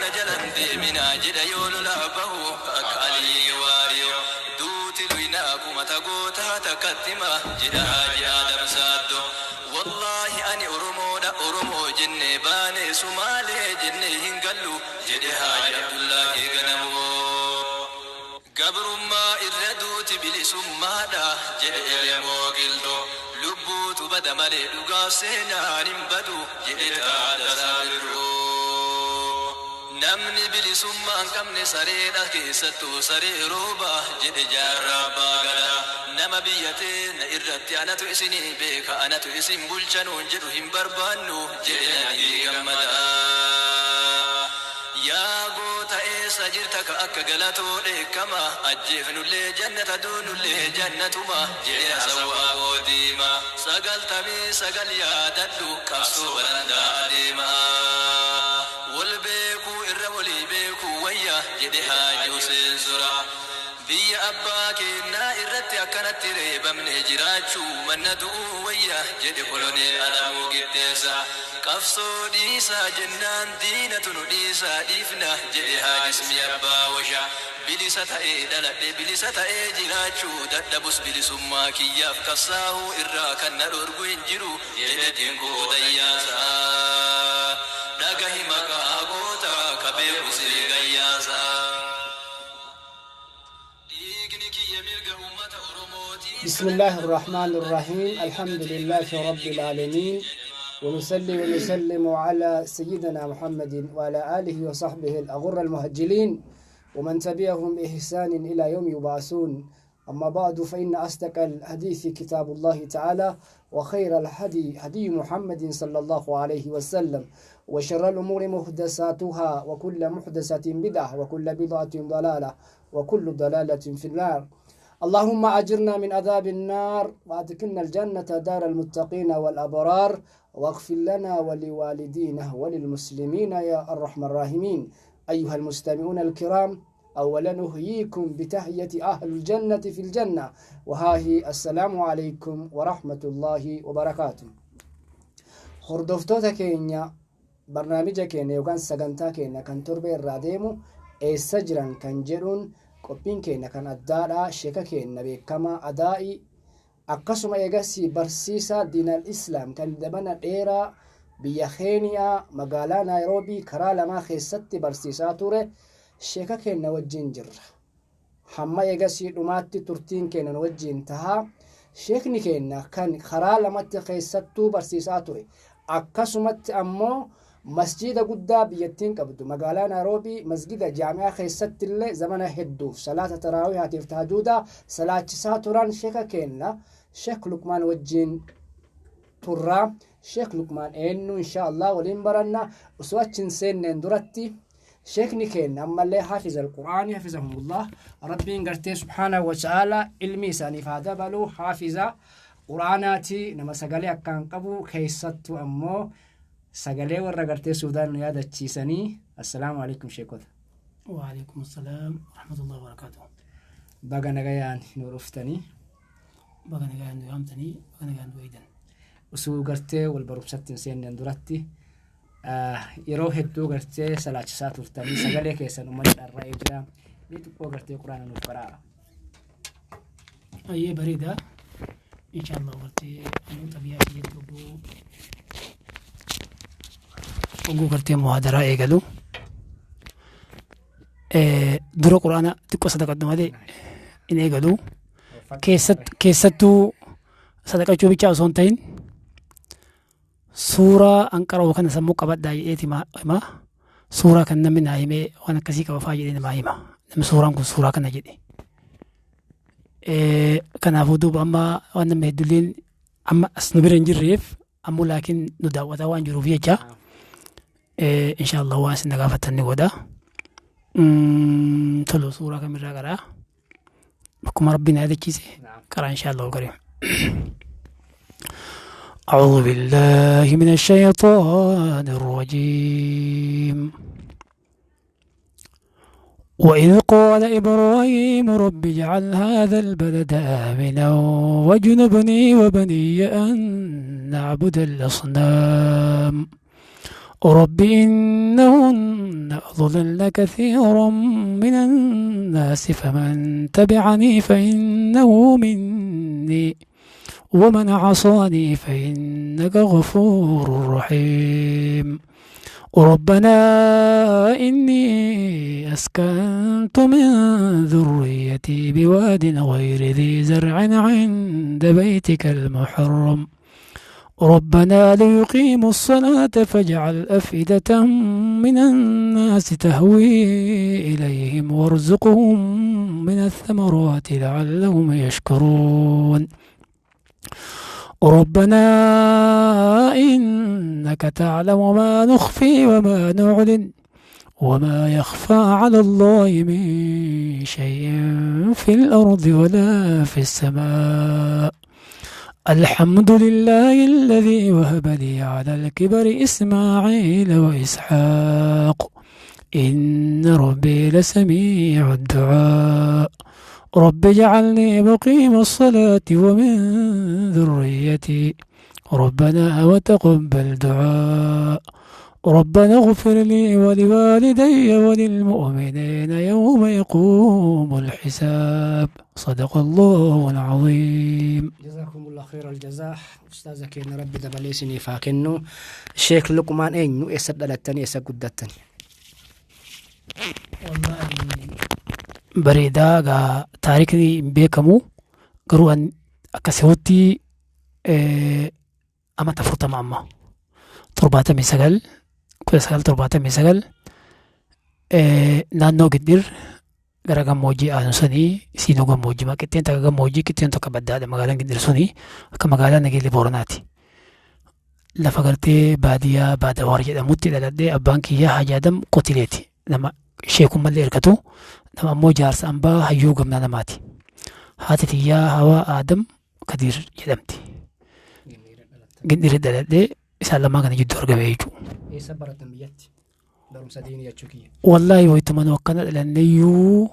na jalan deeminaa jedha yoo lolaa bahu akka Alii Waariyoo. Duuti luynaa kumata gootaa takkatti hima jedha Haaji Aadam Saaddoo. Wallaahi ani Oromoodha Oromoo jennee baane Sumaalee jennee hin gallu jedhe Haaji Abdullaahii Ganamoo. Gabrummaa irra duuti bilisummaadha jedhe Elemoo Qilxoo. Lubbuutu bada malee dhugaaf seenaan hin badu jedhe Taaddasaa Birruu. Namni bilisummaa hin qabne sareedha keessattuu saree rooba jedhe Jaarraa Abbaa Gadaa. Nama biyya teenna irratti anatu isinii beeka anatu isin bulcha nuun jedhu hin barbaannu jedhe Nadhii Gammadaa. Yaa goota eessa jirta ka akka Galatoo dheekkama ajjeefnullee jannata duunullee jannatuma jedhe Hasan Waaqoo Diimaa. 99 yaadadhu qabsoo barandaa adeemaa. Wal beekuu irra walii beekuu wayya jedhe Haaji Huseen Zoraa. Biyya abbaa keennaa irratti akkanatti reebamnee jiraachuu manna du'uu wayya jedhe Koloneel Alamuu Qixxeessaa. Qabsoo dhiisaa jennaan diinatu nu dhiisaa dhiifna jedhe Haaji Ismii Abbaa Washaa. Bilisa ta'ee dhaladhe bilisa ta'ee jiraachuu dadhabus bilisummaa kiyyaaf qabsaahuu irraa kan na dhorgu hin jiru jedhe Dinquu Dayyaasaa. Dhagahi maqaa gootaa ka beeku si gayyaasaa. Dhiigni kiyya mirga ummata Oromootiif بسم الله الرحمن الرحيم الحمد لله رب العالمين ونصلي ونسلم على سيدنا محمد وعلى آله وصحبه الأغر المهجلين ومن تبعهم بإحسان إلى يوم يبعثون أما بعد فإن أصدق الحديث كتاب الله تعالى وخير الهدي هدي محمد صلى الله عليه وسلم وشر الأمور محدثاتها وكل محدثة بدعة وكل بدعة ضلالة وكل ضلالة في النار اللهم أجرنا من عذاب النار وأدخلنا الجنة دار المتقين والأبرار واغفر لنا ولوالدينا وللمسلمين يا أرحم الراحمين أيها المستمعون الكرام أولا نحييكم بتحية أهل الجنة في الجنة وها هي السلام عليكم ورحمة الله وبركاته. Hordoftoota keenya barnaamija keenya yookaan sagantaa keenya kan torbee irraa deemu eessa jiran kan jedhuun qophiin keenya kan addaadha sheeka keenya beekamaa adaa'ii akkasuma eegasii barsiisaa diinal islaam kan dabana dheeraa biyya Keeniyaa magaalaa Naayiroobii karaa lamaa keessatti barsiisaa ture sheeka keenya wajjin jirra. Hamma eegasii dhumaatti turtiin keenya nu wajjin tahaa. Sheekni keenya kan karaa lamatti keessattuu barsiisaa ture akkasumatti ammoo masjiida guddaa biyyattiin qabdu magaalaa Naayiroobii masgida jaami'aa keessatti illee zamana hedduuf salaata taraawihaatiif tahajuudaa salaachisaa turan sheeka keenya Sheek Luqmaan wajjin turraa. Sheek Luqmaan eenyu insha Allah waliin baranna. Osoo achi hin seenneen duratti sheekni keenya ammallee hafiza alqur'aanii hafizahumullah rabbiin gartee subhaanahu wa ta'ala ilmi isaaniif haa dabalu hafiza qur'aanaati nama sagalee akkaan qabu keessattuu ammoo sagalee warra gartee Suudaan nu yaadachiisanii. Assalaamu alaikum sheekota. Waalaikum assalaam warahmatullahi wabarakatuh. Baga nagayaan nu dhuftanii. Baga nagayaan nu yaamtanii, baga nagayaan nu eegdan. Osoo gartee wal barumsatti hin seenneen duratti yeroo hedduu gartee salaachisaa turtanii sagalee keessan uummanni dharra'ee jira. Mee xiqqoo gartee quraana nuuf qara'a. Ayyee bareeda. Inshallah gartee anuu xabiyaa kiyyatti ogguu gartee muhaadaraa eegalu. Dura quraana xiqqoo sadaqadhu malee hin eegalu. Keessattuu sadaqachuu bichaa osoo hin ta'in suuraa an qara'u kana sammuu qabadhaa jedheeti hima. Suuraa kan namni naa himee waan akkasii qaba fa'aa jedhee namaa hima. Namni suuraan kun suuraa kana jedhe. Kanaafuu duuba amma waan namni hedduulleen amma as nu bira hin jirreef ammoo laakiin nu daawwataa waan jiruuf jecha inshaallah waan isin na gaafattan ni godha. Tolu suuraa kamirraa qaraa? Akkuma rabbiin na yaadachiise qaraa inshaallah karim. أعوذ بالله من الشيطان الرجيم وإذ قال إبراهيم رب اجعل هذا البلد آمنا واجنبني وبني أن نعبد الأصنام رب إنهن أضللن كثيرا من الناس فمن تبعني فإنه مني ومن عصاني فإنك غفور رحيم. ربنا إني أسكنت من ذريتي بواد غير ذي زرع عند بيتك المحرم ربنا ليقيموا الصلاة فاجعل أفئدة من الناس تهوي إليهم وارزقهم من الثمرات لعلهم يشكرون. ربنا إنك تعلم ما نخفي وما نعلن وما يخفى على الله من شيء في الأرض ولا في السماء. الحمد لله الذي وهب لي على الكبر إسماعيل وإسحاق إن ربي لسميع الدعاء. رب اجعلني مقيم الصلاة ومن ذريتي ربنا وتقبل دعاء. ربنا اغفر لي ولوالدي وللمؤمنين يوم يقوم الحساب. صدق الله العظيم. جزاكم الله خير الجزاء. أستاذ كين ربي دبليسني فاكنو الشيخ لقمان أين إسد دلتني إسد قدتني. والله bareedaa gaa taarikni hin beekamu garuu an akkasitti amata 40 amma 79 1979 naannoo Giddir gara gammoojjii aanu sanii siinoo gammoojjii qixxeen takka gammoojjii qixxeen tokko baddaadha magaalaan Giddir suni akka magaalaa Nageellee Booranaati. Lafa gartee baadiyyaa Baadawaar jedhamutti dhaladhee abbaan kiyyaa Haji Adam Qotileeti nama sheekummallee hirkatu nama ammoo jaarsa ambaa hayyuu gamnaa namaati. Haati tiyyaa Hawaa Adam Kadiir jedhamti. Gindiri dhaladhee isaan lamaan kana jidduu argame jechuudha. Eessa baratan biyyatti? Barumsa diinii jechuu kiyya. Wallaahi wayituma nu akkana dhalanneeyyuu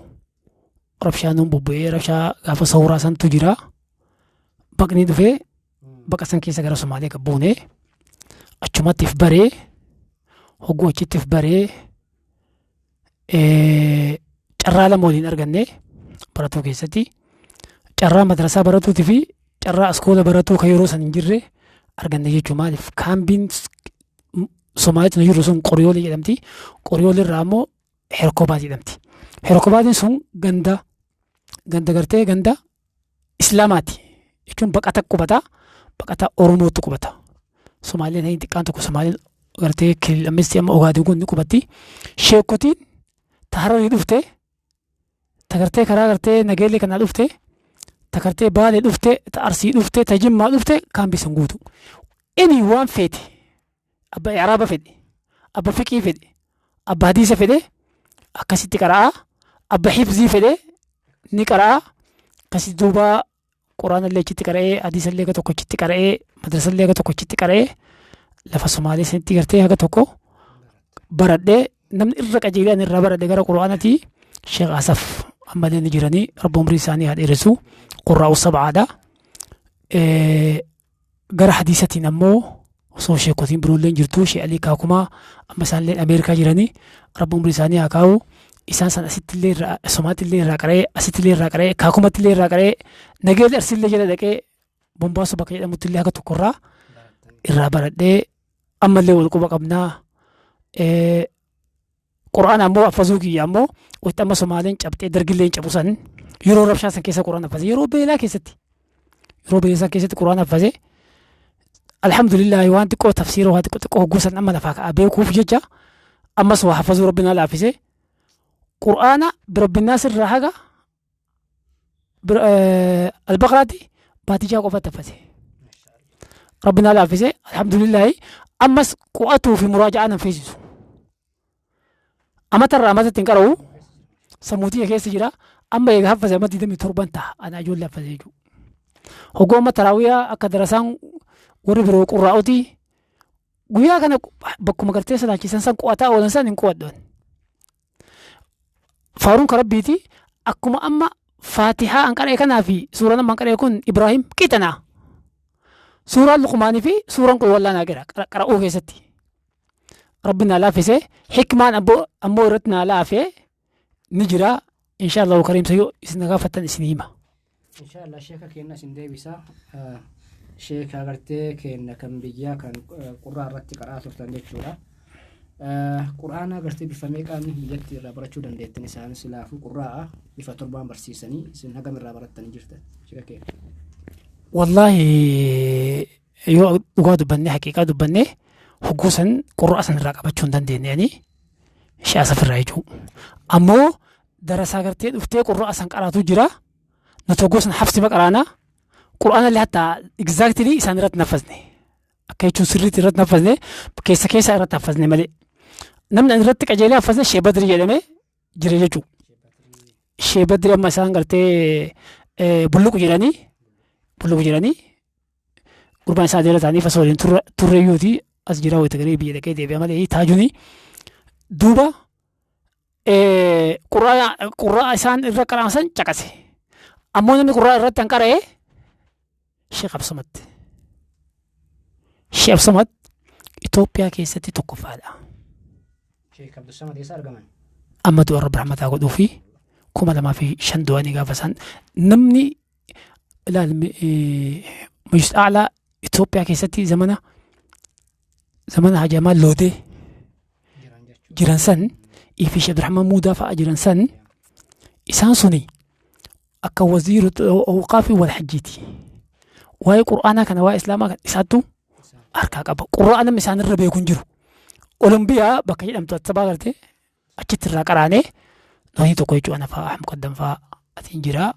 rabshaan nuun bobbu'ee rabshaa gaafa sawuraa santu jira. Baqni dhufee baqa san keessa gara Somaalee gabbuune achumatti if baree hogguu achitti if baree carraa lama waliin arganne baratuu keessatti carraa madrasaa baratuutii fi carraa askoola baratuu kan yeroo san hin jirre arganne jechuun maaliif kaambiin Somaaliitti nu jirru sun Qoriyoolee jedhamti. Qoriyoolee irraa ammoo Herkobaat jedhamti. Herkobaatiin sun ganda ganda gartee ganda Islaamaati jechuun baqata qubata baqata Oromootti qubata. Somaaleen hin xiqqaan tokko Somaaleen gartee kilillammisti amma Ogaadeen kun ni qubatti. Sheekotiin ta Hararii dhufte ta gartee karaa gartee Nageellee kanaa dhufte ta gartee Baalee dhufte ta Arsii dhufte ta Jimmaa dhufte kaambii sun guutu. Inni waan feete abba Araaba fedhe abba fiqii fedhe abba hadiisa fedhe akkasitti qara'a abba hifzii fedhe ni qara'a akkasitti duuba quraana illee achitti qara'ee hadiisa illee haga tokko achitti qara'ee madrasa illee haga tokko achitti qara'ee lafa Somaalee sanitti gartee haga tokko baradhee namni irra qajeelee ani irraa baradhe gara quraanatii Sheekh Asaf ammallee ni jiranii rabbi umrii isaanii haa dheeressu qurraa'u sab'aadha. Gara hadiisatiin ammoo osoo sheekotiin biroollee jirtu Sheekh Alii Kaakumaa amma isaanillee Ameerikaa jiranii rabbi umrii isaanii haa kaa'u isaan san asittillee irraa Somaattillee irraa qara'ee asittillee irraa qara'ee Kaakumattillee irraa qara'ee Nageellee Arsiillee jala dhaqee Bombaasu bakka jedhamuttillee haga tokkorraa irraa baradhee ammallee wal quba qabnaa. Qura'aana ammoo affazuu kiyya ammoo wayita amma Somaaleen cabxee dargillee hin cabu san yeroo rabshaa san keessa Qura'aana affase yeroo beelaa keessatti yeroo beelaa san keessatti Qura'aana affase alhamdulillaahi waan xiqqoo tafsiira waa xiqqoo xiqqoo hogguu san amma lafaa ka'a beekuuf jecha ammas waa hafazuu rabbi naa laaffise Qura'aana birabbinnaas irraa haga albaqaraatti baatii jaha qofatti affase. Rabbi naa laaffise alhamdulillaahi ammas qu'atuu fi muraaja'aa nan feesisu. Amatarraa amatatti hin qara'u sammuutii keessa jira amma eega haffase amma 27 ta'a ana ijoollee haffase jechuudha. Hogguu amma taraawiyaa akka darasaan warri biroo qurraa'uti guyyaa kana bakkuma gartee salaachisan san qu'ataa oolan san hin qu'adhu. Faaruun ka rabbiiti akkuma amma faatihaa an qara'e kanaa fi suuraan amma an qara'e kun Ibraahim qixanaa. Suuraan Luqmaanii fi suuraan kun wallaa naa gara qara'uu keessatti. Rabbi naa laaffise. Hikmaan ammoo irratti naa laafe ni jira. Insha Allahu kariimsa yoo isin gaafattan isin hima. Inshallah sheeka keenya isin deebisa. Sheeka agartee keenya kan biyyaa kan qurraa irratti qaraa turtan jechuudha. Qur'aana agartee bifa meeqaan biyyatti irraa barachuu dandeettan isaan silaafuu qurraa'a bifa torbaan barsiisanii isin hagam irraa barattanii jirtan sheeka keenya? Wallaahi yoo dhugaa dubbanne, haqiiqaa dubbanne, hogguu san qurraa san irraa qabachuu hin dandeenye ani shi'a safirraa jechuudha. Ammoo darasaa gartee dhuftee qurraa san qaraatu jira. Nuti hogguu san hafsima qaraana. Qur'aana illee hatta exactly isaan irratti naffasne. Akka jechuun sirriitti irratti naffasne, keessa keessa irratti haffasne malee. Namni ani irratti qajeelee haffasne Shee Badrii jedhamee jira jechuudha. Shee Badrii amma isaan gartee bulluqu jedhanii bulluqu jedhanii gurbaan isaa adeera ta'anii fasoo waliin turreeyyuuti as jira wayita garii biyya dhaqee deebi'a malee taajuni. Duuba qurraa isaan irra qara'an caqase. Ammoo namni qurraa irratti han qara'e Sheekh Absamad. Sheekh Absamad Itoophiyaa keessatti tokkoffaadha. Sheek Abdussamad eessa argaman? Amma du'a Rabbi rahmataa godhuu fi 2005 du'anii gaafa isaan namni ilaal Majlis A'laa Itoophiyaa keessatti zamana Hajamaa Loodee jiran jechuudha. Jiran san fi Sheekh Abdurrahman Muudaa fa'a jiran san isaan suni akka waziiru awqaafi wal hajjiiti. Waa'ee Qur'aanaa kana, waa'ee Islaamaa kana isaattu harkaa qaba. Qur'aana namni isaan irra beeku hin jiru. Olombiyaa bakka jedhamtu attabaa gartee achitti irraa qaraanee namni tokko jechuudha ana fa'a muqaddam fa'a atiin jira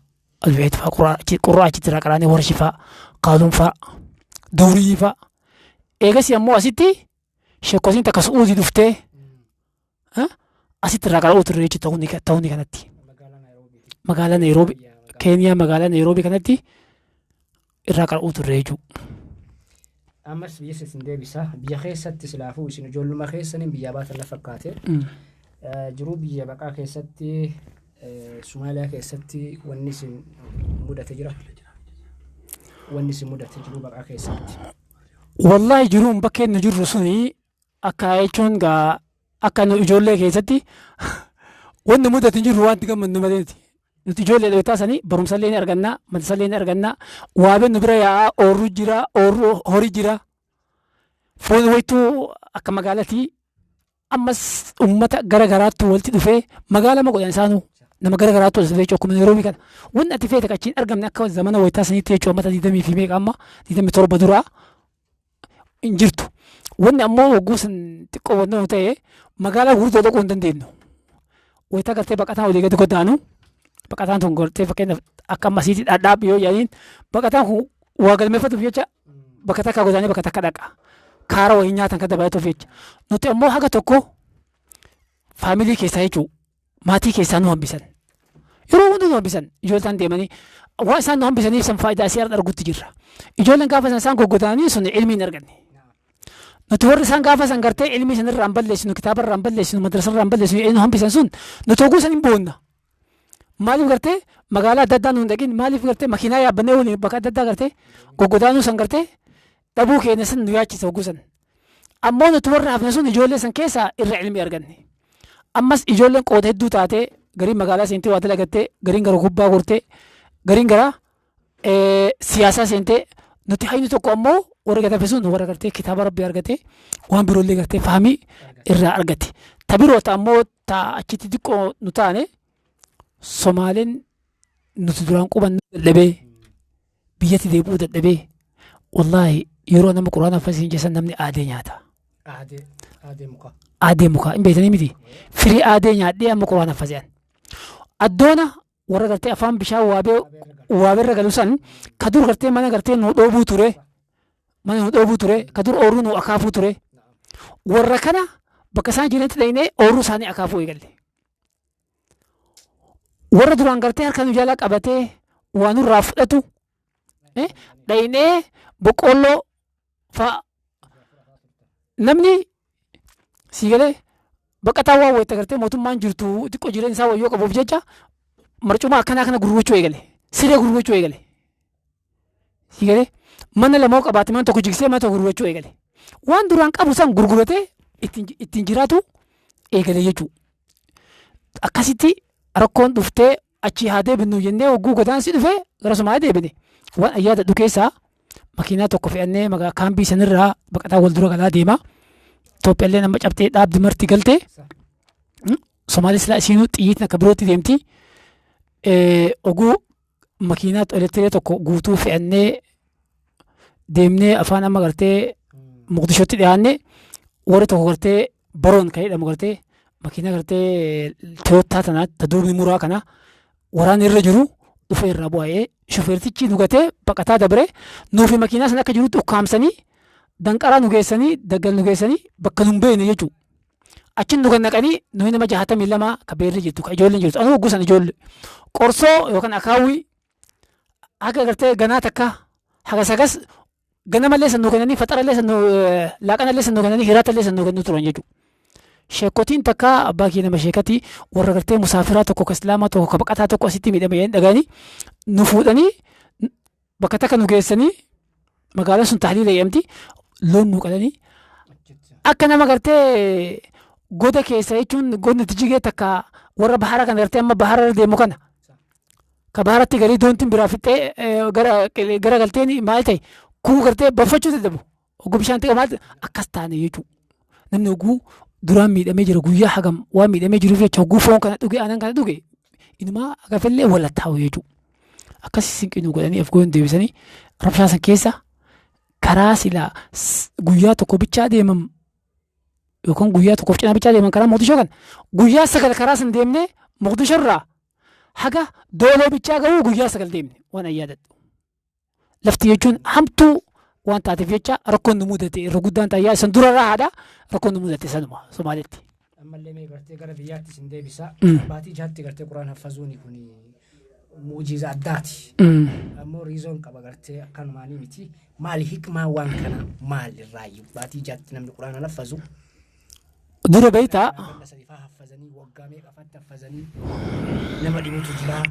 albeet fa'a qur'aa achitti irraa qaraanee warshi fa'a qaaluun fa'a dawrii fa'a. Eegasii ammoo asitti sheekosiin takka su'uudii dhuftee asitti irraa qara'uu turre jechuudha ta'uun kanatti. Magaalaa Naayiroobiiti. Magaalaa Naayiroobi, Keeniyaa magaalaa Naayiroobii kanatti irraa qara'uu turre jechuudha. Ammas biyya isin deebisa. Biyya keessatti silaafuu isin ijoolluma keessaniin biyyaa baatan na fakkaate. Jiruu biyya baqaa keessatti Somaaliyaa keessatti wanni isin mudate jira? Wanni isin mudate jiruu baqaa keessatti. Wallaahi jiruun bakkeen nu jirru suni akka jechuun gaa akka nu ijoollee keessatti wanni mudate hin jirru, wanti gammannu maleeti. Nuti ijoollee dhalootaa sanii barumsallee ni arganna, madrasallee ni arganna, waabeen nu bira yaa'aa, oorru jira, oorru horii jira. Foon wayituu akka magaalatii ammas uummata gara garaatti walitti dhufee magaalaa ma godhan isaanuu nama gara garaatti walitti dhufee akkuma Nairoobii kana. Wanni ati feete achiin argamne akka zamana wayitaa saniitti jechuudha uummata 20 fi meeqa amma 27 duraa hin jirtu. Wanni ammoo hogguu san xiqqoo wanni nu ta'e magaalaa gurguddoo dhaquu hin dandeenyu. Wayitaa gartee baqataan olii gadi godaanu baqataan tun gartee fakkeenyaaf akka ammasiitti dhadhaabbi yoo jedhaniin baqataan kun waa galmeeffatuuf jecha bakka takka godaanee bakka takka dhaqa. Kaara wayii nyaatan kan dabalatuuf jecha. Nuti ammoo haga tokko faamilii keessaa jechuudha maatii keessaa nu hambisan. Yeroo hunda nu hambisan ijoolleen deemanii waan isaan nu hambisaniif san faayidaa isii arguutti jirra. Ijoolleen gaafa san isaan goggodaanii sun ilmii hin arganne. Nuti warri isaan gaafa san gartee ilmii san irraa hin balleessinu, kitaaba irraa hin balleessinu, madrasa irraa hin balleessinu, nu hambisan sun nuti oguu san hin boonna. Maaliif gartee magaalaa adda addaa nu hin dhaqin, maaliif gartee makiinaa yaabbannee waliin bakka adda addaa gartee goggodaanuu san gartee dhabuu keenya san nu yaachisa oguu san. Ammoo nuti warra hafne sun ijoollee san keessaa irra ilmii arganne. Ammas ijoolleen qooda hedduu taatee gariin magaalaa seentee waa dalagattee, gariin gara gubbaa gortee, gariin gara siyaasaa seentee, nuti hayni tokko ammoo warra gatafe sun warra gartee kitaaba rabbii argatee waan biroollee gartee fahamii irraa argate. Ta biroo ta ammoo ta achitti xiqqoo nu taane Somaaleen nuti duraan qubannu dadhabee biyyatti deebi'uu dadhabee wallaahi yeroo nama quraana uffisiin jeessan namni aadee nyaata. Aadee aadee mukaa. Aadee mukaa hin beektanii miti. Firii aadee nyaadhee amma quraana uffisi'an. Addoona warra gartee afaan bishaan waabee waabeerra galu san ka dur gartee mana gartee nu dhoobuu ture, mana nu dhoobuu ture, ka dur oorruu nu akaafuu ture, warra kana bakka isaan jiranitti dhaynee oorruu isaanii akaafuu eegalle. Warra duraan gartee harka nu jala qabatee waa nurraa fudhatu dhaynee boqqoolloo fa'a namni sii galee baqataa waan wayita gartee mootummaan jirtu xiqqoo jireenya isaa wayyoo qabuuf jecha marcuma akkanaa kana gurgurachuu eegale, siree gurgurachuu eegale, sii galee mana lamoo qabaate mana tokko jigsee mana tokko gurgurachuu eegale, waan duraan qabu san gurguratee Ittiin jiraatu eegale jechuudha. Akkasitti rakkoon dhuftee achi haa deebinu jennee hogguu godaansi dhufee gara Somaaliyaa deebine. Waan ayyaadadhu keessaa makiinaa tokko fe'annee magaa kaambii sanirraa baqataa wal dura galaa deema. Itoophiyaallee nama cabxee dhaabdi marti galtee. Somaalee silaa isiinuu xiyyiitiin akka birootti deemti. Oguu makiinaa elektirii tokko guutuu fe'annee deemnee afaan amma gartee Moqdishootti dhiyaanne, warri tokko gartee baroon kan jedhamu gartee makiinaa gartee Toyootaa tana ta duubni muraa kana waraanni irra jiru dhufee irraa bu'ee shufeertichi nu gatee baqataa dabre. Nuufi makiinaa sana akka jirutti ukkaamsanii danqaraa nu geessanii, daggal nu geessanii, bakka nu hin beekne jechuudha. Achi nu gannaqanii nuyi nama 62 ka beerri jirtu, ka ijoolleen jirtu. Anuu hogguu sana ijoollee qorsoo yookaan akaawwii haga gartee ganaa takka hagas hagas ganamallee san nu kennanii, faxarallee san nu, laaqanallee san nu kennanii, hiraatallee san nu kennuu turan jechuudha. Sheekotiin takka abbaa kiyya nama sheekati, warra gartee musaafiraa tokko, ka islaamaa tokko, ka baqataa tokko asitti miidhame jedhanii dhaga'anii nu fuudhanii bakka takka nu geessanii, magaalaan sun Tahliila jedhamti, loon nu qalanii akka nama gartee goda keessa jechuun godni itti jigee takka warra bahara kana gartee amma bahara irra deemu kana ka baharatti garii doontiin biraa fixxee gara gara galteen maal ta'e kuu gartee baffachuu dadhabu oguu bishaan ta'e maal akkas taane jechuudha. Namni oguu duraan miidhamee jira, guyyaa hagam waan miidhamee jiruuf jecha oguu foon kana dhuge, aanan kana dhuge, inumaa agafillee walattaa'u jechuudha. Akkasii sinqii nu godhanii afgoon deebisanii rabshaa san keessa karaa silaa guyyaa tokko bichaa deeman yookaan guyyaa tokkoof cinaa bichaa deeman karaa Moqdishoo kana guyyaa 9 karaa san deemnee Moqdishoo irraa haga Dooloo bichaa gahuu guyyaa 9 deemne waan an yaadadhu. Lafti jechuun hamtuu waan taateef jecha rakkoon nu mudate irra guddaan taayyaa san dura irraa haadha rakkoon nu mudate sanuma Somaaleetti. Ammallee mee gartee gara biyyaatti isin deebisa. Baatii 6tti gartee Quraan haffazuuni kun mu'jiza addaati. Ammoo riizoon qaba, gartee akkanumaanii miti. Maali hikmaa waan kana, maal irraayyuu baatii 6tti namni Quraana haffazu? Dura beektaa. Ganna 3 faa haffazanii, waggaa meeqa faatti haffazanii nama dhibutu jira.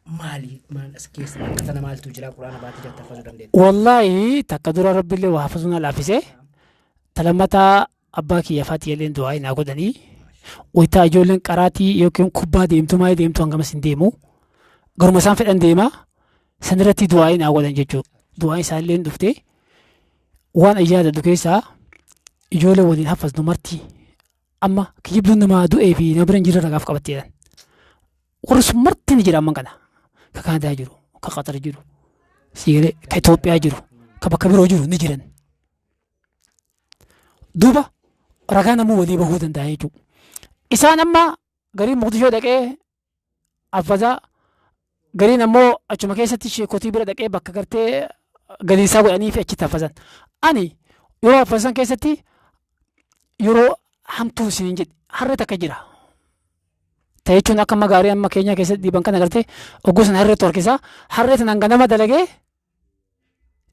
Maali hikmaan as keessa bakka tana maaltu jira Quraana baatii 6tti haffazuu dandeetta? Wallaahi takka dura Rabbiillee waa hafazuu na laaffisee, talammataa abbaa kiyya faati illee du'aa naa godhanii, wayitaa ijoolleen qaraatii yookiin kubbaa deemtu maayii deemtu hangamas hin deemu, garuma isaan fedhan deema, sanirratti du'aa naa godhan jechuudha. Du'aan isaallee dhuftee waan an yaadadhu keessaa ijoollee waliin haffaznu marti amma kijibduun nama du'ee fi nama bira hin jirre ragaaf qabatteedhan. Warri sun marti ni jira amman kana. Ka Kaanadaa jiru, ka Qatar jiru, siigalee ka Itoophiyaa jiru, ka bakka biroo jiru ni jiran. Duuba ragaa namuu walii bahuu danda'a jechuudha. Isaan amma gariin Moqdishoo dhaqee haffazaa, gariin ammoo achuma keessatti sheekotii bira dhaqee bakka gartee galiisaa godhanii fi achitti haffazan. Ani yeroo haffazan keessatti yeroo hamtuu isiniin jedhe harree takka jira. Ta jechuun akka amma gaarii amma keenya keessatti dhiiban kana gartee ogguu sana harreetu harkisaa, harree tanaan ganama dalagee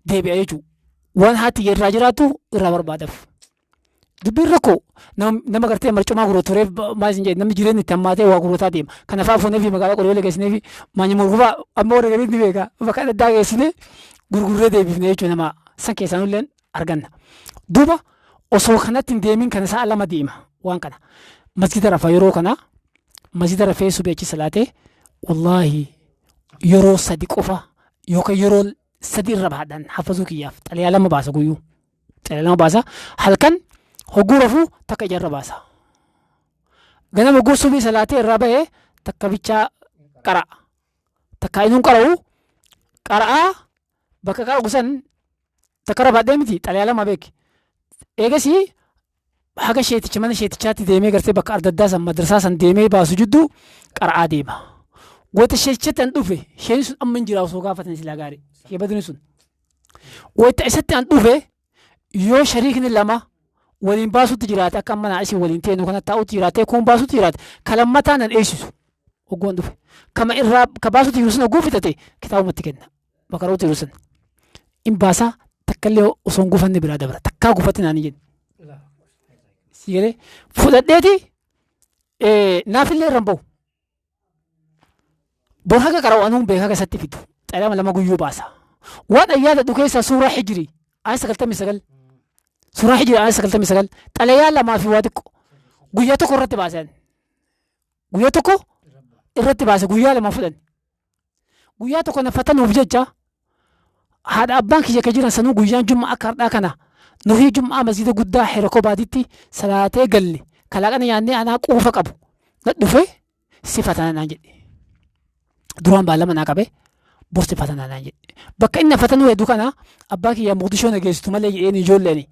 deebi'a jechuudha. Waan haati irraa jiraattu irraa barbaadaaf. Dubbiin rakkoo nama gartee marcumaa gurguratu tureef maal isin jedhe, namni jireenya itti hammaatee waa gurgurataa deema. Kana fa'aa fuunee fi magaalaa Qoryolee geessinee fi maanya murgufaa amma warra gariin ni beeka. Bakka adda addaa geessinee gurgurree deebifne jechuudha, nama san keessaa nulleen arganna. Duuba osoo kanatti hin deemin kana sa'a 2 deema waan kana. Masjida rafa, yeroo kana masjida rafee subii achi salaatee, wallaahi yeroo 3 qofa yookaan yeroo 3 irra baadhaan hafazuu kiyyaaf xalayaa 2 baasa guyyuu. Xalayaa 2 baasa. Halkan hogguu rafuu takka ijarra baasa. Ganama hogguu subii salaatee irraa bahee takka bichaa qara'a. Takka inuun qara'u qara'aa bakka qara'u san takka irra baadhee miti xalayaa 2 beeki. Eegasii haga sheeticha mana sheetichaatti deemee gartee bakka ardaddaa san madrasaa san deemee baasu jidduu qara'aa deema. Wayita sheetichatti an dhufe, sheen sun amma hin jira, osoo gaafatan silaa gaarii. Shee baduni sun. Wayita isatti an dhufe, yoo shariikni lama waliin baasutti jiraate, akka amma naa isin waliin teenu kana taa'utti jiraate, kun baasutti jiraate, ka lammataa nan eeysisu hogguu an dhufe. Kama irraa ka baasutti jiru sun hogguu fixate kitaabumatti kenna. Bakka jiru sun. In baasaa, takkallee osoo hin gufanne biraa dabra. Takkaa gufate naan hin jenne. Si galee fudhadheeti naafillee irra hin bahu. Bor haga qara'u anuun beeka haga isatti fidu. Xalayaa 2 guyyuu baasa. Waan an yaadadhu keessaa suuraa Hijrii ayat 99. Suuraa Hijri aayata 99 xalayaa lamaa fi waa xiqqoo guyyaa tokko irratti baasan. Guyyaa tokko irratti baase, guyyaa lama fudhan. Guyyaa tokko na fatanuuf jecha haadha abbaan kiyya ka jiran sanuu guyyaan jum'a akka har'aa kana nuhii jum'aa masjida guddaa Herokobaatitti salaatee galle, kalaaqana nyaannee anaa quufa qabu na dhufe si fatana naan jedhe. Duraan baallama naa qabe, bor si fatana naan jedhe. Bakka inni na fatanuu hedduu kana abbaa kiyya Moqdishoo na geessitu malee jedheen, ijoolleen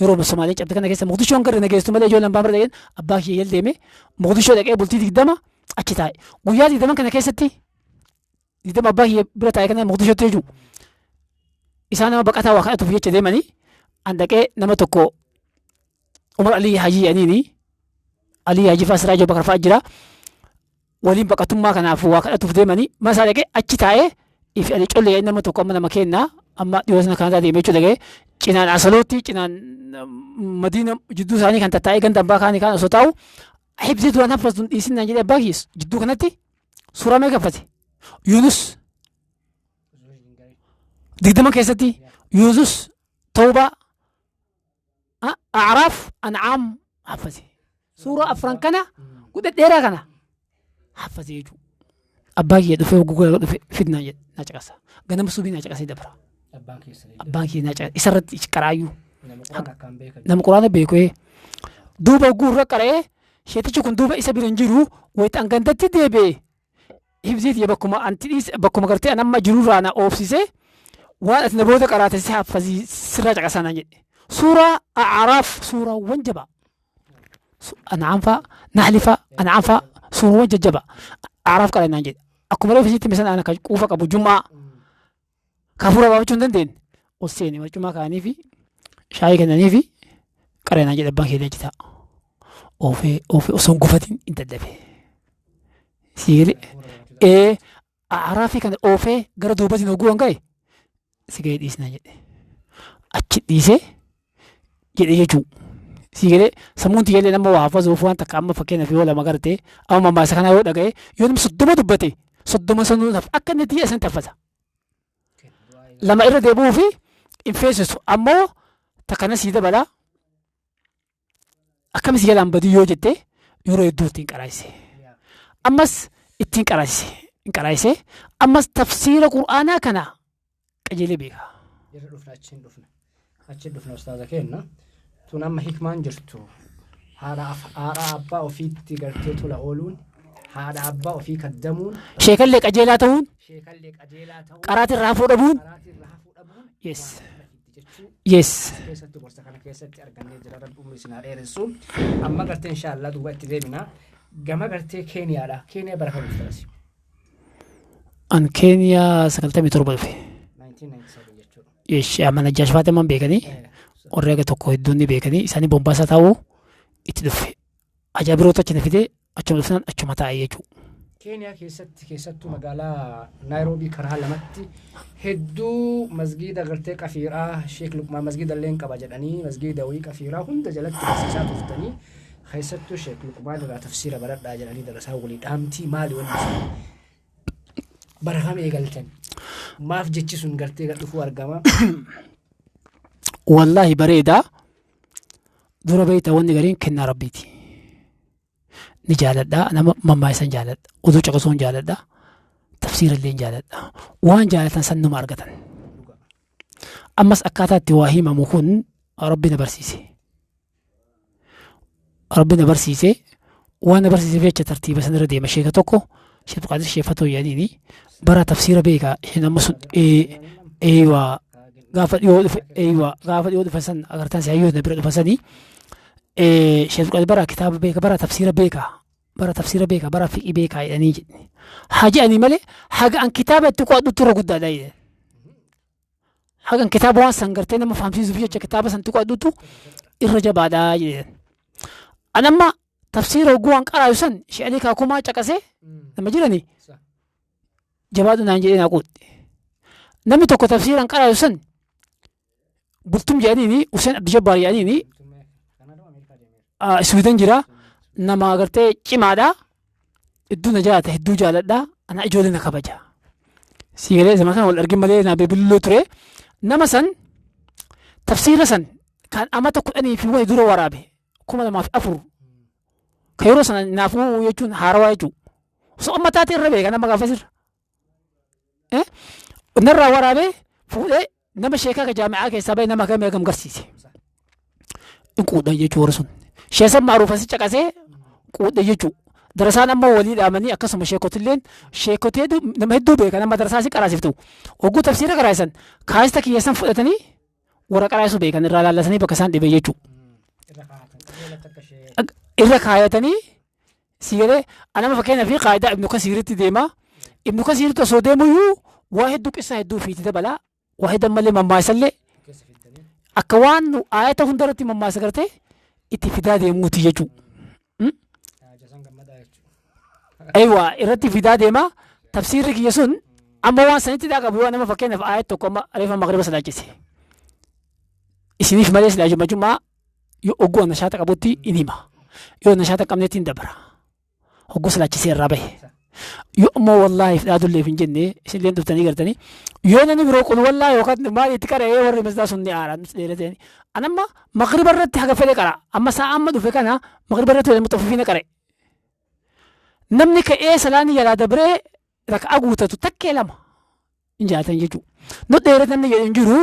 yeroo Somaaleen cabde kana keessa Moqdishoon gara na geessitu malee ijoolleen abbaa bira dhaqeen, abbaa kiyya jala deeme Moqdishoo dhaqee bultii 20 achi taa'e. Guyyaa 20 kana keessatti, 20 abbaa kiyya bira taa'e kana Moqdishootti jechuudha. Isaan nama baqataa waa kadhatuuf jecha deemanii, an dhaqee nama tokko Umar Alii Hajii jedhaniini, Alii Hajii fa'aa Siraajoo Bakar fa'aa jira. Waliin baqatummaa kanaaf waa kadhatuuf deemanii mana isaa dhaqee achi taa'ee ifi ani collee nama tokko amma nama kennaa amma dhiyoo sana Kanaadaa deemee jechuudha, dhaqee cinaan Asalootti, cinaan Madiina jidduu isaanii kan tattaa'ee ganda abbaa kaanii kaan osoo taa'u hibzii duraan haffastu hin dhiisin naan jedhee abbaa kiyya jidduu kanatti suuraa meeqa haffate? Yunus 20 keessatti Yunus, Tawbaa, A'raaf, An'aam haffate. Suuraa afran kana gudhadheeraa kana haffate jechuudha. Abbaa kiyya dhufee hogguu gara dhufe fidnaa jedhe naa caqasa. Ganama subii naa caqasee dabra. Abbaan keessa Abbaan kiyya naa caqasa. Isarratti qaraayyuu. Nama quraana akkaan beekan. Nama quraana beeku. Duuba hogguu irra qara'ee sheetichi kun duuba isa bira hin jiru, wayita an gandatti deebi'e hibzii tiyya bakkuma anti dhiise, bakkuma gartee an amma jirurraa na oofsisee waan ati na booda qaraate si haffazii sirraa caqasaa naan jedhe. Suuraa A'araaf, suuraawwan jabaa. An'aam fa'a, Nahli fa'a, An'aam fa'a, suuraawwan jajjabaa. A'araaf qara'e naan jedhe. Akkuma reefu isitti misan ana kan quufa qabu jum'aa kafuura baafachuu hin dandeenye. Ol seene barcumaa kaa'anii fi shaayii kennanii fi qara'e naan jedhe abbaan keenya achi taa'a. Oofee oofee osoo hin gufatin hin dadhabe. Siigili ee A'araafii kana oofee gara duubatiin hogguu kan ga'e si ga'ee dhiisnaa jedhe. Achi dhiisee jedhe jechuu. Siigalee sammuun tiyyallee nama waa hafazuuf waan takka amma fakkeenyaaf yoo lama garte amma mammaaksa kanaa yoo dhaga'e, yoo namni 30 dubbate 30 sanuu naaf akka inni tiyya isan taffata. Lama irra deebi'uu fi hin feesisu ammoo takka sii dabala akkami si jalaan badii yoo jette yeroo hedduu ittiin qaraasise. Ammas ittiin qaraasise. Hin qaraasise. Ammas tafsiira Qur'aanaa kana qajeelee beeka. Irra dhufna, achiin dhufna. Achiin dhufna ustaaza keenna. Tun amma hikmaan jirtu haadha abbaa ofiitti gartee tola ooluun, haadha abbaa ofii kaddamuun, Sheekallee qajeelaa ta'uun, sheekallee qajeelaa ta'uun, qaraatii irraa hafuu dhabuun. Karaatii irraa hafuu dhabuun waan kana fiddi jechuu keessatti gorsa kana keessatti argannee jira. Rabbi umrii isin haa dheeressu. Amma gartee inshaallah duuba itti deemina. Gama gartee Keeniyaadha. Keeniyaa bara kam dhufte asi? An Keeniyaa 97 dhufe. 1997 jechuudha. Yesh amma Najjaash Faatimaan beekanii warri aga tokko hedduun ni beekanii isaanii Bombaasaa taa'uu itti dhufe. Ajaa'ibirootu achi na fidee achuma dhufnaan achuma taa'e jechuudha. Keeniyaa keessatti, keessattuu magaalaa Naayiroobii karaa lamatti hedduu masgiida gartee qafiiraa Sheek Luqmaan masgiida illee qaba jedhanii masgiida wayii qafiiraa hunda jalatti barsiisaa turtanii, keessattuu Sheek Luqmaan irraa tafsiira baradhaa jedhanii darasaa walii dhaamtii maali wanni sun? Bara kam eegaltan? Maaf jechi sun gartee gad dhufuu argama? Wallaahi bareedaa, dura beektaa wanni gariin kennaa rabbiiti. Ni jaaladha, nama mammaa'isan jaaladha, oduu caqasuun jaaladha, tafsiira illee jaaladha. Waan jaalatan san numa argatan. Ammas akkaataa itti waa himamu kun rabbi na barsiise. Rabbi na barsiise, waan na barsiiseef jecha tartiiba sanirra deema. Sheeka tokko Sheekh Qaadir Sheefatoo jedhaniini bara tafsiira beeka isheen amma sun eeywaa gaafa dhiyoo dhufe, eeywaa gaafa dhiyoo dhufe san agartan si hayyoota bira dhufan sanii Sheekh Qaadir bara kitaaba beeka, bara tafsiira beeka, bara tafsiira beeka, bara fiqii beeka jedhanii jedhe. Haa jedhanii malee haga an kitaaba itti qo'adhutti irra guddaadha jedhe. Haga an kitaaba waan san gartee nama fahamsiisuuf jecha kitaaba san itti qo'adhutu irra jabaadha jedhe. An amma tafsiira hogguu waan qaraayu san Sheekh Kaakumaa caqasee nama jiranii jabaadhu naan jedhee naa quudhe. Namni tokko tafsiiraan qaraayu san Bultum jedhaniini, Hussein Abdijabbaar jedhaniini, Sweden jira, nama agartee cimaadha. Hedduu na jaalata, hedduu jaaladha. Ana ijoollee na kabaja. Siigalee zaman kana wal argin malee naa bilbiluu ture. Nama san tafsiira san Kan amata 10 fi wayi dura waraabe 2004 ka yeroo sana naafuu jechuun haarawaa jechuudha. Osoo amma taatee irra beeka nama gaafasirra. Narraa waraabee fuudhee nama sheekaa ka jaami'aa keessaa bahe nama kamii hagam garsiise. In quudhan jechuu warri sun. Sheesan maaruuf asi caqasee quudhe jechuu. Darasaan ammoo walii dhaamanii akkasuma sheekotilleen sheekotee hedduu nama hedduu beeka nama darasaa si qaraasiftu. Hogguu tafsiira qaraasan kaasita kiyya san fudhatanii warra qaraasu beekan irraa laallatanii bakka isaan dhibe jechuu. Irra kaayatanii si galee anama fakkeenyaaf fi qaayidaa Ibnu Kasiiritti deema. Ibnu Kasiiritti osoo deemuyyuu waa hedduu qissaa hedduu fiiti dabala. Waa hedduu ammallee mammaasallee akka waan nu aayata hundarratti mammaasa gartee itti fidaa deemuuti jechuudha. Aywa irratti fidaa deema. Tafsiirri kiyya sun amma waan sanitti dhaa qabu yoo nama fakkeenyaaf aayat tokko amma reefa magriba salaachise. Isiniif malee silaa jumma jummaa yoo ogguu nashaata qabutti in hima. Yoo nashaata qabnetti hin dabra. Hogguu salaachisee irraa bahe. Yoo ammoo wallaahi dhaadulleef hin jenne isinillee dhuftanii gartanii yoo namni biroo kun wallaahi yookaan maal itti qara'ee warri masdaa sun ni aara nus dheeratee. An amma magriba irratti haga fedhe qara. Amma sa'a amma dhufe kana magriba irratti wal muxaffifina qara'e. Namni ka'ee salaanni jalaa dabree raka'aa guutatu takkee lama hin jaalatan jechuudha. Nu dheerate namni jedhu hin jiru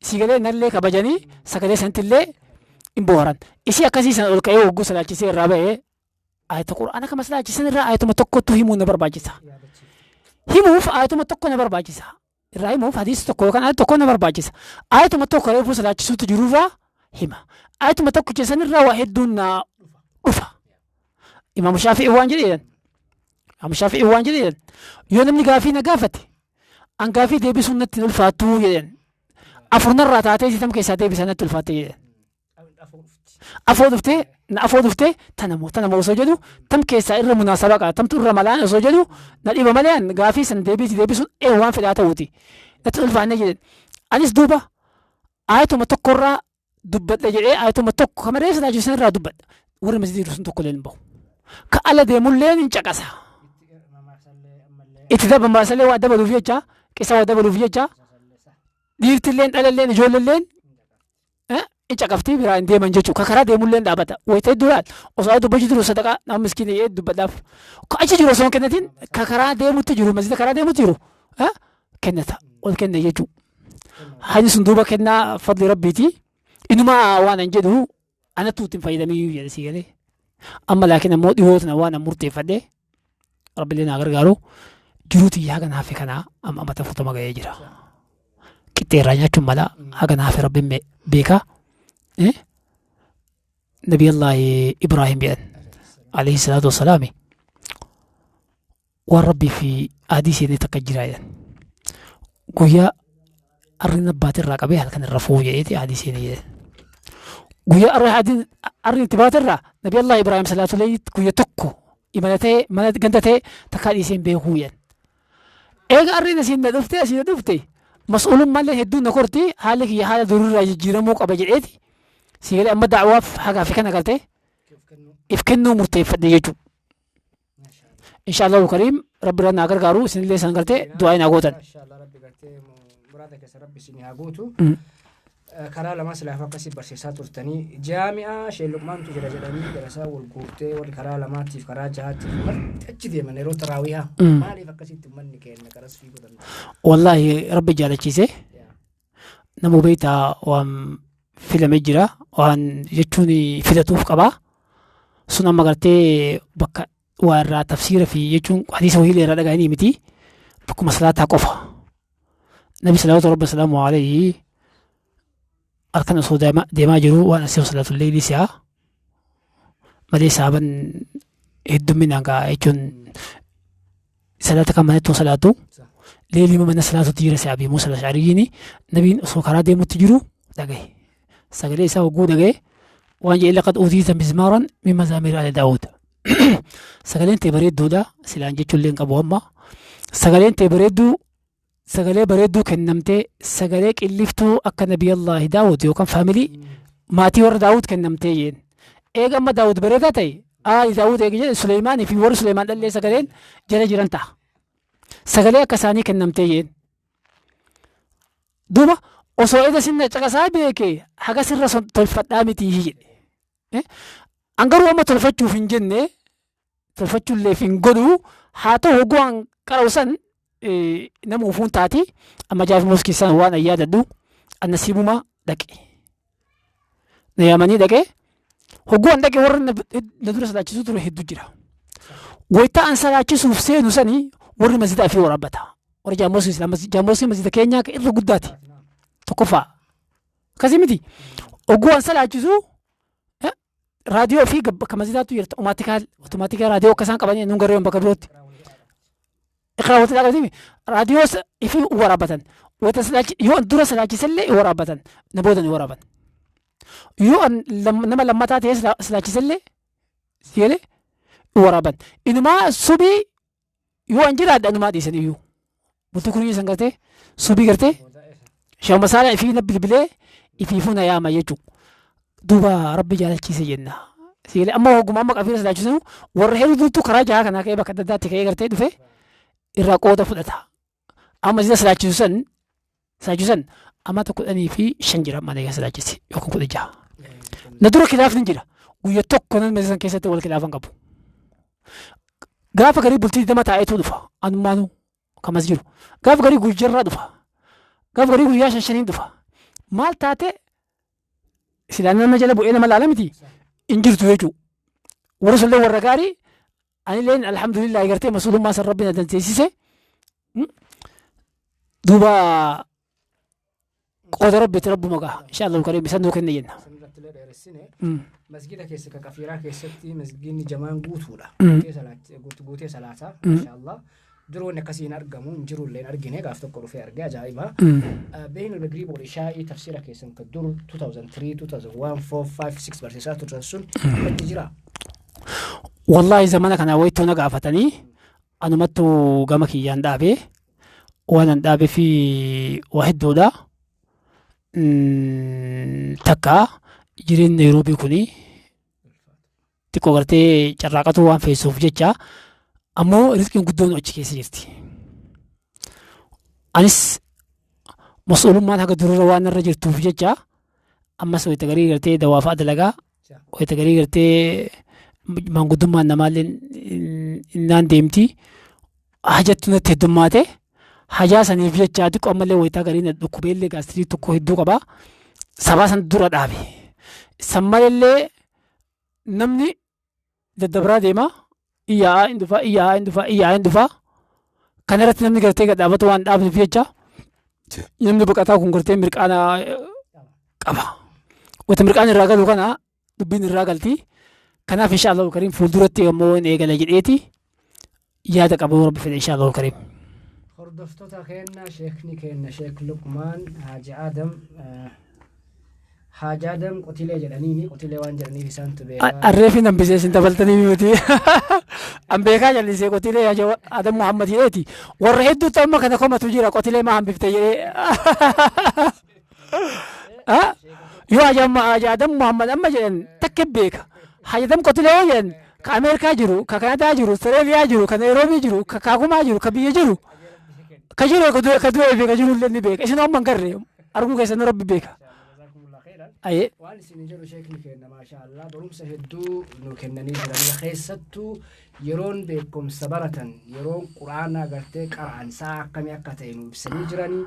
si galee nallee kabajanii sagalee sanatti hin boharan. Isii akkasii sana ol ka'ee hogguu salaachisee irraa ba'ee ayata qur'aana kama salaachisan irraa ayatuma tokkotu himuu na barbaachisa. Himuuf ayatuma tokko na barbaachisa. Irraa himuuf hadiisa tokko yookaan ayata tokko na barbaachisa. Ayatuma tokko reefuu salaachisuutu jirurraa hima. Ayatuma tokkicha sanirraa waa hedduun na dhufa. Imaam Shaafi'i waan jedhe jedhan. Imaam Shaafi'i waan jedhe jedhan. Yoo namni gaafii na gaafate an gaafii deebisuun natti hin ulfaattuu jedhan. Afur narraa taatee sitam keessaa deebisaa natti ulfaatte jedhan. Afoo dhuftee na afoo dhuftee tana moo osoo jedhu tam keessaa irra munaasabaa qaba tamtu irra malaan osoo jedhu na dhiba malee an gaafii san deebiisi deebisuun ee waan fedhaa ta'uuti. Natti ulfaanne jedhan. Anis duuba ayatuma tokkorraa dubbadha jedhee ayatuma tokko kama reessa taasisu sanirraa dubbadha. Warri masjidii jiru sun tokko illee hin bahu. Ka ala deemullee hin caqasa. Itti dabamaasallee waa dabaluuf jecha qisa waa dabaluuf jecha dhiirtilleen dhalalleen ijoolleelleen hin caqaftii biraa hin deeman jechuudha. Ka karaa deemullee hin dhaabata. Wayita hedduu laal osoo haa dubbachuu jiru sadaqaa nama miskiina jedhee dubbadhaaf. Ka achi jiru osoo hin kennatin ka karaa deemutti jiru masjida karaa deemutti jiru kennata ol kenna jechuudha. Hajji sun duuba kennaa fadli rabbiiti. Inuma waan an jedhu anattu ittiin fayyadamiyyuu jedhe si galee. Amma laakiin ammoo dhihoo tana waan an murteeffadhe rabbiillee naa gargaaru jiruu tiyya haga naafe kanaa amma amata 40 ga'ee jira. Qixxee irraa nyaachuun mala haga naafe rabbiin beeka. Nabiyallaahi Ibraahim jedhan alayhi salaatu wassalaami waan rabbii fi adii seenee takka jira jedhan. Guyyaa arrin abbaate irraa qabee halkan irra fuu jedheeti adii seenee jedhan. Guyyaa arri adiin arrin itti baate irraa Nabiyallaahi Ibraahim salaatu alayhi guyya tokko imala ta'e mana ganda ta'e takkaa dhiisee hin beekuu jedhan. Eega arriin asiin na dhufte asiin na dhufte mas'uulummaallee hedduun na korti haalli kiyya haala durirraa jijjiiramuu qaba jedheeti si galee amma da'waaf hagaa fi kana galtee if kennuu murteeffadhe jechuudha. Inshaallahu kariim rabbi irraa naa gargaaru isinillee san galtee du'aa naa gootan. Inshaallah rabbi gartee muraada keessa rabbi isin haa guutu. Karaa lamaa silaaf akkasii barsiisaa turtanii jaami'aa Sheek Luqmaantu jira jedhanii darasaa wal guurtee warri karaa lamaatiif karaa jahaatiif marti achi deeman yeroo taraawihaa maaliif akkasitti uummanni keenya karas fiiguu danda'a? Wallaahi rabbi jaalachiise nama beektaa waan filamee jira waan jechuun filatuuf qaba. Sun amma gartee bakka waa irraa tafsiira fi jechuun hadiisa wahiilee irraa dhaga'anii miti bakkuma salaataa qofa. Nabi salawaatu rabbi salaamu alayhi halkan osoo deemaa jiru waan asii salaatu leeyli si'a malee saaban heddumminaan gaa jechuun salaata kan manatti salaatu leelii mana salaatutti jira si'a Abii Muusaa Ash'ariyyiin nabiin osoo karaa deemutti jiru dhagaye. Sagalee isaa hogguu dhagaye waan jedhe laqad uutiita mizmaaran min mazaamiir ali Daawud. Sagaleen tee bareedduudha silaan jechuullee hin qabu amma. Sagaleen tee bareedduu sagalee bareedduu kennamtee sagalee qilliftuu akka nabiyallaahi Daawud yookaan faamilii maatii warra Daawud kennamtee jeen. Eega amma Daawud bareedaa ta'e aali Daawud eega jedhe Suleymaanii fi warri Suleymaan dhallee sagaleen jala jiran ta'a. Sagalee akka isaanii kennamtee jeen. Duuba Osoo eda sinna caqasaa beeke haga sirra tolfadhaa miti jedhe. An garuu amma tolfachuuf hin jenne, tolfachuulleef hin godhu. Haa ta'u, hogguu an qara'u san nama ufuun taati. Amma Jaafi Moskii san waan an yaadadhu, an nasiibuma dhaqe. Na yaamanii dhaqe. Hogguu an dhaqe warra na dura salaachisuu ture hedduu jira. Wayita an salaachisuuf seenu sani warri masjida fi waraabbata. Warri Jaamoskii Jaamoskii masjida keenyaa irra guddaati. Tokkoffaa. Akkasii miti. Hogguu an salaachisu raadiyoo fi bakka masjidaatu jirta, otomaatikaa raadiyoo akka isaan qabanii nuun garee bakka birootti. Iqraa wanta qabanii raadiyoo ifi waraabbatan. Wanta yoo an dura salaachisellee waraabbatan, na booda ni waraaban. Yoo an nama lammataa ta'ee salaachisellee sigalee waraaban. Inumaa subii yoo an jiraadhe anumaa dhiisan iyyuu. Bultii kun san gartee subii gartee shawma saala ifii na bilbilee ifiifuu na yaama jechuudha. Duuba Rabbi jaalachiise jenna. Sigalee amma hogguma amma qabiina salaachisu warra hedduutu karaa jaha kanaa ka'ee bakka adda addaatti ka'ee gartee dhufe irraa qooda fudhata. Amma sida salaachisu san amata 15 jira mana keessa salaachise yookaan 16. Na dura kilaafni jira. Guyya tokko nan san keessatti wal kilaafan qabu. Gaafa garii bultii 20 taa'eetu dhufa. Anumaanuu kamas jiru. Gaafa garii guyyaarraa dhufa. Gaafa garii guyyaa shan shaniin dhufa. Maal taate silaa nama jala bu'ee nama laala miti hin jirtu jechuudha. Warri sullee warra gaarii, anilleen alhamdulillah gartee masuulummaa san Rabbi na dandeessise. Duuba qooda Rabbiiti, Rabbuma gaa insha Allah kareem isan nuu kenne jenna. Sanirratti illee dheeressine. Masgida keessa ka Qafiiraa keessatti masgidni jamaan guutuudha. Guutee salaataa, masha Allah. Dur wanni akkasii hin argamu, hin jiru illee hin argine, gaaf tokko dhufee argee ajaa'iba. Beeyna al-magriib wal ishaa'ii tafsiira keessan ka dur 2003, 2001, 4, 5, 6 barsiisaa turtan sun itti jira. Wallahi zamana kana wayitoo na gaafatanii anumattu gama kiyyaan dhaabee, waan an dhaabee fi waa hedduudha. Takka jireenyi Nairoobii kuni xiqqoo gartee carraaqatu waan feessuuf jecha, ammoo rizqiin guddoon achi keessa jirti. Anis mas'uulummaan haga durarra waan irra jirtuuf jecha ammas wayita garii gartee dawaa fa'a dalagaa, wayita garii gartee maanguddummaan namaallee innaan deemti. Hajattu natti heddummaate, hajaa saniif jecha xiqqoo ammallee wayitaa garii na dhukkubeellee gaastirii tokko hedduu qaba. Sabaa san dura dhaabe. San malallee namni daddabraa deema, iyyaa hin dhufa, iyyaa hin dhufa, iyyaa hin dhufa. Kana irratti namni gartee gad dhaabatu waan dhaabneef jecha namni baqataa kun gartee mirqaana qaba. Wanta mirqaan irraa galu kana dubbiin irraa galti. Kanaaf insha Allahu kariim fuulduratti yommuu hin eegala jedheeti yaada qabu, Rabbi fedhe, insha Allahu kariim. Hordoftoota keenya, sheekni keenya Sheek Luqmaan Haaji Adam, Haaji Adam Qotilee jedhaniini, Qotilee waan jedhaniif isaantu beekaa. Arreefi nan bisee isin dabaltanii miti. An beekaa jallisee Qotilee Haaji Adam Muhammad jedheeti. Warra hedduutu amma kana komatu jira, Qotilee maa hambifte jedhee. Yoo Haaji Adam Muhammad amma jedhan takka beeka. Haaji Adam Qotilee yoo jedhan ka Ameerikaa jiru, ka Kanadaa jiru, Austraaliyaa jiru, ka Nairoobii jiru, ka Kaakumaa jiru, ka biyya jiru. Ka jiru ka du'ee fi ka jiru illee ni beeka. Isin amma hin garre, arguu keessan Rabbi beeka. Ayee. Waan isin jedhu, sheekni keenya maasha Allah barumsa hedduu nu kennanii jiranii, keessattuu yeroon beekumsa baratan, yeroon Quraanaa gartee qara'an sa'a akkamii akka ta'e nu ibsanii jiranii,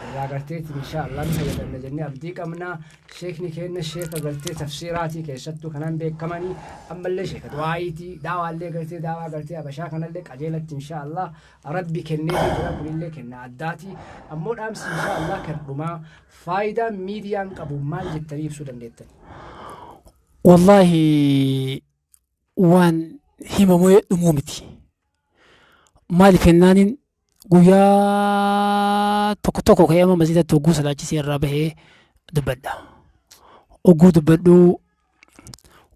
irraa garteetiin insha Allah nu fayyadamna jennee abdii qabna. Sheekni keenya sheeka gartee tafsiiraatii keessattuu kanaan beekamanii, ammallee sheeka du'aayitii, daawaallee gartee daawaa gartee Habashaa kanallee qajeelatti insha Allah Rabbi kennee jira, kunillee kenna addaati. Ammoo dhaamsi insha Allah kan dhumaa, faayidaa miidiyaan qabu maal jettanii ibsuu dandeettan? Wallaahi waan himamee dhumuu miti. Maaliif jennaaniin guyyaa tokko tokko ka'ee amma masjidatti hogguu salaachisee irraa bahee dubbadha. Hogguu dubbadhu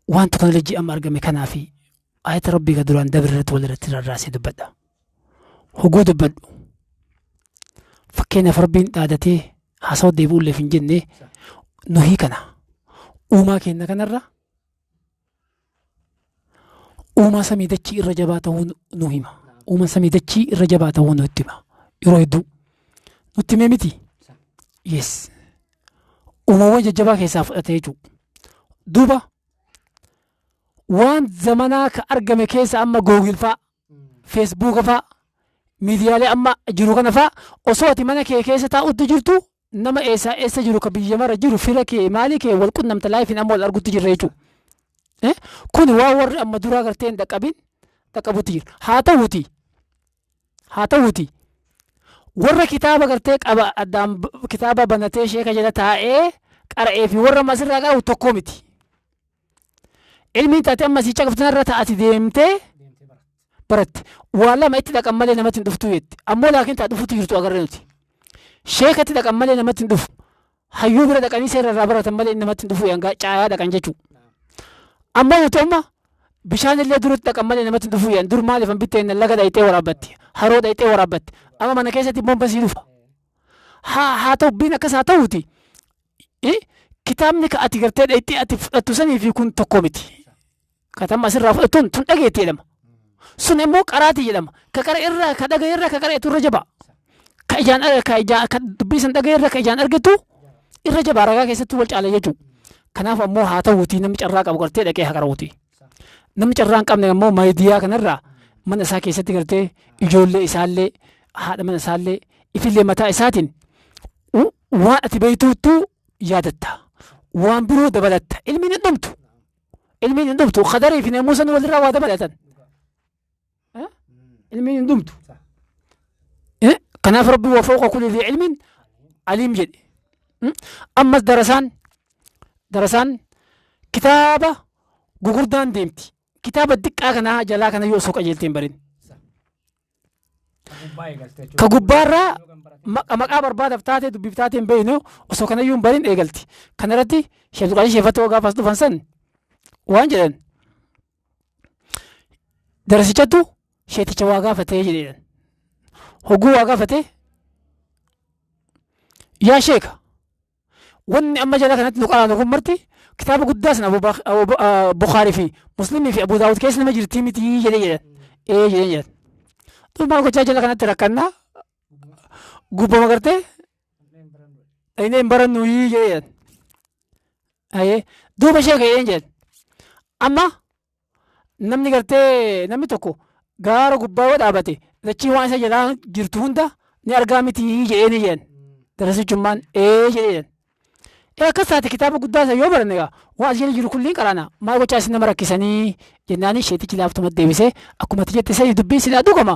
waan teknoolojii amma argame kanaa fi ayata Rabbii ka duraan dabre irratti wal irratti rarraasee dubbadha. Hogguu dubbadhu fakkeenyaaf Rabbiin dhaadatee haasawa deebi'ulleef hin jenne, nuhii kana uumaa keenya kanarra uumaa samii dachii irra jabaa ta'uu nu hima. Uumaa samii dachii irra jabaa ta'uu nutti hima. Yeroo hedduu nutti himee miti. Yes. Uumawwan jajjabaa keessaa fudhate jechuudha. Duuba waan zamanaa ka argame keessa amma Google faa, Facebook faa, miidiyaalee amma jiru kana faa osoo ati mana kee keessa taa'utti jirtu nama eessaa eessa jiru ka biyya mara jiru fira kee maalii kee wal qunnamta laayifiin amma wal argutti jirra jechuudha. Kun waan warri amma duraa gartee hin dhaqqabin dhaqqabutti jira. Haa ta'uuti warra kitaaba gartee qaba addaan kitaaba banatee sheeka jala taa'ee qara'ee fi warra masirraa qara'u tokko miti. Ilmiin taate amma sii caqabtu irra taa'ati deemtee baratte. Waa lama itti dhaqan malee namatti hin dhuftu jetti. Ammoo laakiin taa dhufutu jirtu agarre nuti. Sheekatti dhaqan malee namatti hin dhufu. Hayyuu bira dhaqanii seera irraa baratan malee namatti hin dhufu yangaa caayaa dhaqan jechuudha. Ammoo nuti amma bishaan illee duratti dhaqan malee namatti hin dhufu yan dur maaliif an bitteen laga dhayxee waraabbatti, haroo dhayxee waraabbatti, amma mana keessatti bomba sii dhufa. Haa ta'u biin akkas haa ta'uuti. Kitaabni ka ati gartee dhayxee ati fudhattu sanii fi kun tokko miti. Katama asirraa fudhattuun tun dhageetti jedhama. Sun immoo qaraatii jedhama. Ka qara irraa ka dhagaye irraa ka qara'etu irra jaba. Ka ijaan ka ijaan ka dubbii san dhagaye irra ka ijaan argatu irra jaba ragaa keessattuu wal caala jechuudha. Kanaaf ammoo haa ta'uuti namni carraa qabu gartee dhaqee haa qara'uuti. Namni carraa hin qabne ammoo miidiyaa kanarraa mana isaa keessatti gartee ijoollee isaallee haadha mana isaallee ifillee mataa isaatiin waan ati beektuuttu yaadatta. Waan biroo dabalatta. Ilmiin hin dhumtu. Ilmiin hin dhumtu. Khadarii fi Muusan walirraa waa dabalatan. Ilmiin hin dhumtu. Kanaaf Rabbi wa fawqa kulli dhii ilmin aliim jedhe. Ammas darasaan kitaaba gugurdaan deemti. Kitaaba diqqaa kanaa jalaa kana yoo osoo qajeeltee hin barin. Ka gubbaarraa maqaa barbaadaaf taate dubbiif taate hin beeknu osoo kanayyuu hin barin eegalti. Kanarratti Sheekh Abdulqaadir Sheefatoo gaafas dhufan san waan jedhan darasichatu sheeticha waa gaafatee jedhan. Hogguu waa gaafatee, "Yaa sheeka, wanni amma jala kanatti nu qaraanu kun marti kitaaba guddaa sana Bukaarii fi Muslimii fi Abu Daawud keessa nama jirtii miti?" jedhee jedhan. "Ee," jedheen jedhan. "Duuba maal gochaa jala kanatti rakkannaa gubbama gartee inni hin barannu?" jedhee jedhan. Ayee, "Duuba sheeka," jedheen jedhan. "Amma namni gartee namni tokko gaara gubbaa yoo dhaabate dachii waan isa jalaa jirtu hunda ni argaa miti?" jedhee jedhan. Darasichummaan "Ee," jedhee jedhan. "Ee, akkas taate kitaaba guddaa isa yoo baranne egaa waan as jala jiru kulliin qaraana, maal gochaa isin nama rakkisanii?" jennaani sheetichi laaftuma deebisee, "Akkuma ati jette sani dubbiin silaa dhugama,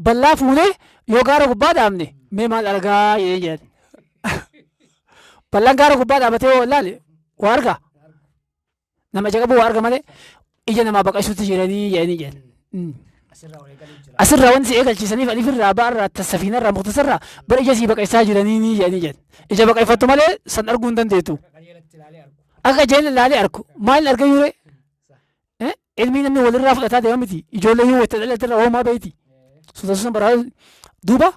ballaa fuunee yoo gaara gubbaa dhaabne mee maal argaa?" jedhee jedhan. Ballaan gaara gubbaa dhaabatee yoo ilaale waa argaa? Nama ija qabu waa arga malee ija namaa baqasuutti jiranii jedhanii jedhan. Asirraa wanti si eegalchiisaniif alifirraa ba'arraa tasafiinarraa muktasarraa bara ija sii baqaysaa jiranii ni jedhanii jedhan. Ija baqayfattu malee san arguu hin dandeettu. Akka qajeela ilaalee argu maal arga yuuree? Ilmi namni walirraa fudhataa deema miti. Ijoollee yoo wayita dhalatirraa hoomaa beeyti. Suuta suutan baraa duuba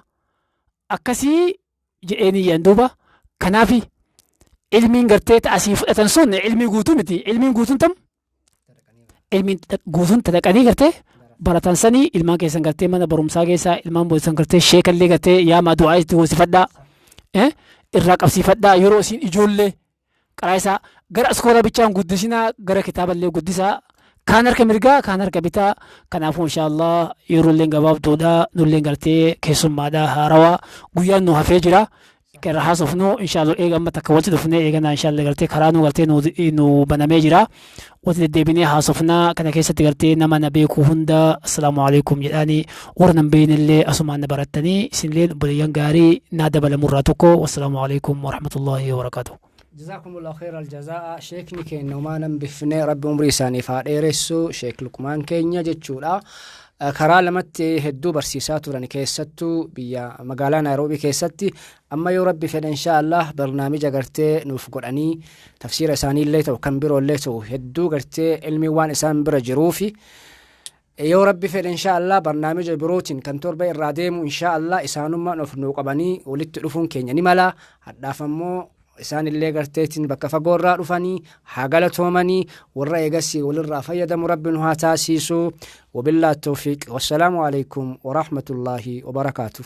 akkasii jedheenii jedhan duuba. Kanaafi ilmiin gartee ta'asii fudhatan sun ilmii guutuu miti. Ilmiin guutuun tam ilmiin guutuun tadaqanii gartee baratan sanii ilmaan keessan gartee mana barumsaa keessaa ilmaan keessan gartee sheekallee gartee yaamaa du'aa itti goosifadhaa, irraa qabsiifadhaa. Yeroo isin ijoollee qaraa isaa gara iskoolaa bichaan guddisinaa, gara kitaaballee guddisaa, kaan harka mirgaa kaan harka bitaa. Kanaafuu inshaallah yeroo illee gabaabduudha, nullee gartee keessummaadha, haarawaa guyyaan nu hafee jira irra haasofnu inshaallah. Eega amma takka walitti dhufnee eeganaa inshaallah gartee karaa nu gartee nu banamee jira, walitti deddeebinee haasofnaa. Kana keessatti gartee nama na beeku hunda assalaamu alaikum jedhaanii, warra nan beeknellee asumaan na barattanii, isinillee obboleeyyan gaarii naa dabalamurraa tokko. Wassalaamu alaikum warahmatullaahi wabarakaatuh. جزاكم الله خير الجزاء. Sheekni keenya homaa nan bifne, Rabbi umrii isaaniif haa dheeressu. Sheek Luqmaan keenya jechuudha. Karaa lamatti hedduu barsiisaa turan, keessattuu biyya magaalaa Naayiroobii keessatti. Amma yoo Rabbi fedhe insha Allah barnaamija gartee nuuf godhanii tafsiira isaaniillee ta'u kan biroollee ta'u hedduu gartee ilmi waan isaan bira jiruufi yoo Rabbi fedhe insha Allah barnaamija birootiin kan torba irraa deemu insha Allah isaanummaan of nuu qabanii walitti dhufuun keenya ni mala. Hadhaaf ammoo isaan illee garteetiin bakka fagoorraa dhufanii haa galatoomanii. Warra eegasii walirraa fayyadamu Rabbi nu haa taasisu. وبالله التوفيق، والسلام عليكم ورحمة الله وبركاته.